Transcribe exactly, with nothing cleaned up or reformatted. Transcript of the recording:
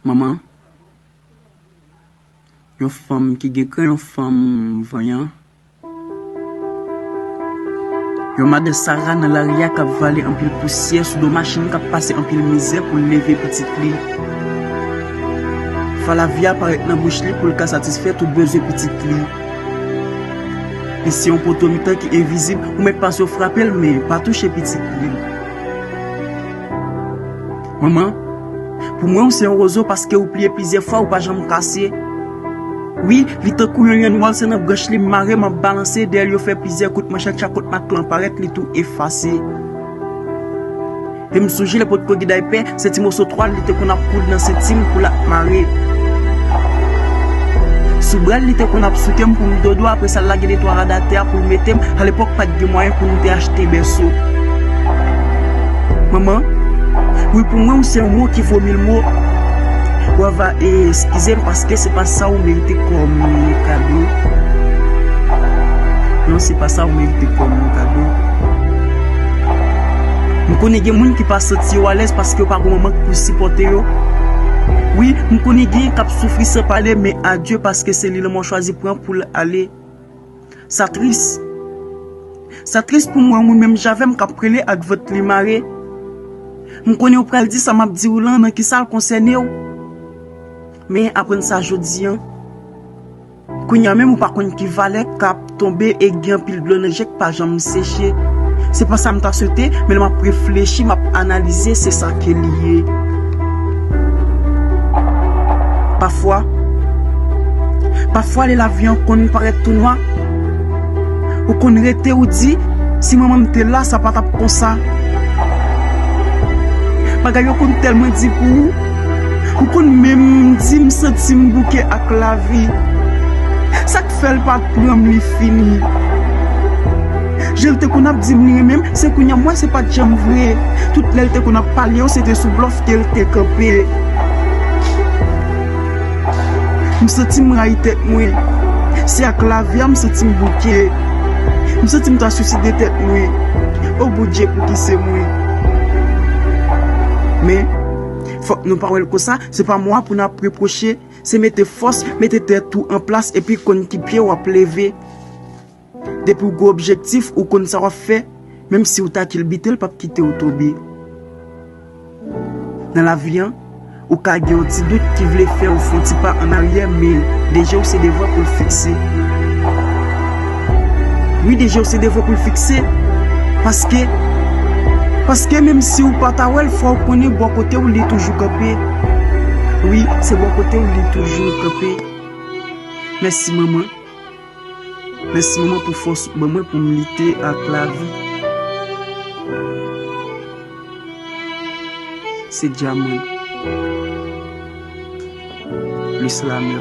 Manman, yon fanm ki gen kè, yon fanm vanyan. Yon madan Sara nan lari a k ap vale anpil pousyè sou do machin, k ap pase anpil mizè pou l leve pitit li. Fwa lavi a parèt nan bouch li pou l ka satisfè tout bezwen pitit li. Li se yon poto mitan ki envizib, ou mèt pase w frape l, men pa touche pitit li. Manman, pou mwen ou se yon wozo paske ou pliye plizyè fwa, ou pa janm kase. Wi, li tankou yon lyann wòl, se nan branch li m mare, m ap balanse, dèyè l yo fè plizyè kout manchèt, chak kout mak lan parèt, li tou efase. E m sonje lè potko gidaypè, se ti moso twal li te konn ap koud nan senti m pou l ap mare. Sou bra l li te konn ap souke m pou m dodo, apre sa l lage de twa rad atè a pou l mete m. Alepòk pa t gen mwayen pou nou te achte bèso. Manman, wi, pou mwen ou se yon mo ki vo mil mo. Ou ava eskize m paske se pa sa ou merite kòm kado. Non, se pa sa ou merite kòm kado. M konnen gen moun ki pa santi yo alèz paske yo pa gen manman k pou sipòte yo. Wi, m konnen gen k ap soufri san pale, men adye paske se li lanmò chwazi pran pou l ale. Sa tris. Sa tris pou mwen, yon moun menm jan avè m k ap rele ak vant li mare. M konnen ou pral di sa m ap di w lan nan kisa l konsène w. Men aprann sa jodi a. Kounye a menm ou pa konn ki valè k ap tonbe e gen anpil dlo nan je k pa janm seche. Se pa sa m ta swete, men lè m ap reflechi, m ap analize, se sa ke li ye. Pafwa, pafwa lè lavi an konn parèt tou nwa, ou konn rete ou di, si manman m te la, sa pa t ap konsa. Bagay yo konn tèlman di pou ou, ou konn menm di m santi m bouke ak lavi. Sa k fè l pa t pran m li fini. Jan l te konn ap di m li renmen m, se kounye a m wè se pa t janm vre. Tout lè l te konn ap pale yo, se te sou blòf ke l te kanpe. M santi m rayi tèt mwen. Se ak lavi a m santi m bouke. M santi m ta swiside tèt mwen. O Bondye, pouki se mwen? Men, fòk nou pa wè l konsa, se pa mwa pou n ap repwoche, se mete fòs, mete tèt ou an plas epi konn ki pye w ap leve. Depi w gen objektif, ou konn sa w ap fè, menm si w ta kilbite, l p ap kite w tonbe. Nan lavi an, ou ka gen yon ti dout ki vle fè w fè yon ti pa annaryè, men de je w se devan pou l fikse. Wi, de je w se devan pou l fikse. Paske, paske menm si w pa ta wè l, fò w konnen bò kote w li toujou kanpe. Wi, se bò kote w li toujou kanpe. Mèsi, manman. Mèsi, manman, pou fòs ou ban mwen pou m lite ak lavi. Se dyaman. Plis lamè.